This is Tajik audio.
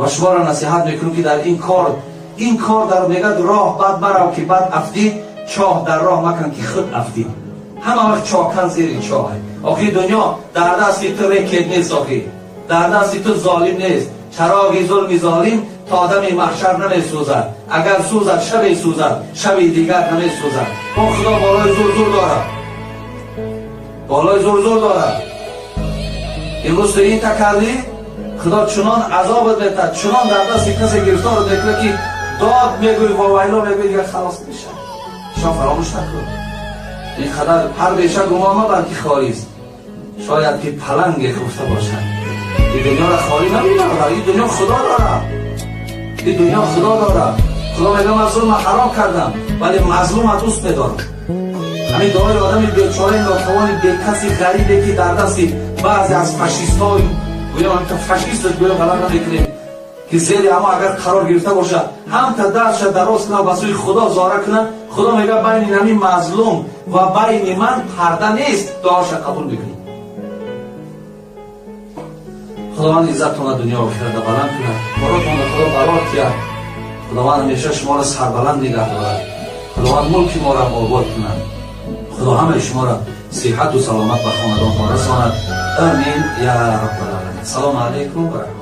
Ва шуморо насиҳат мекунам, ки дар ин кор дар мегӯяд: роҳ бад марав, ки бад афтӣ, чоҳ дар роҳ макун, ки худ афтӣ. Ҳама вақт чоҳкан зери чоҳе. Охи, дунё дар дасти ту рекет нест, охи, дар дасти ту золим нест. Чароғи зулми золим то дами маҳшар намесӯзад. Агар сӯзад, шабе сӯзад, шаби дигар намесӯзад. Бо Худо болои зур зур дорад, болои зур зур дорад. Имрӯз ту ин та кардӣ, Худо чунон азобат метад, чунон дар дасти касе гирифторат мекунад, ки дод мегӯй, вовайло мегӯй, дигар халос мешавад. Шо фаромӯш накун, ин қадар ҳар беша гумон мабар, ки холист, шояд ки паланге хуфта бошад. Ин дунёро холӣ намебарад, ин дунё Худо дорад, ин дунё Худо дорад. Худо мегӯяд: ман зулма ҳаром кардам, вале мазлума дӯст медорам. Ҳамин дуои одами бечораи нотавони бекаси ғарибе, ки дар дасти баъзе аз фашистҳо, гӯям ҳамта фашист, гӯям ғалат намекунем, ки зери ҳамо агар қарор гирифта бошад, ҳамта дастша дароз кунад, ба сӯи Худо зора кунад, Худо мегӯяд: байни ҳамин мазлум ва байни ман парда нест, дуоша қабул мекунем. Худованд иззаттона дунё охирата баланд кунад, коротонро Худо барор кият, Худованд ҳамеша шуморо сарбаланд нигаҳ дорад, Худованд мулки моро обод кунад, Худо ҳамаи шуморо сиҳату саломат ба хонадонтон расонад. Амин я Раббал аламин. Салому алайкум ва раҳмат.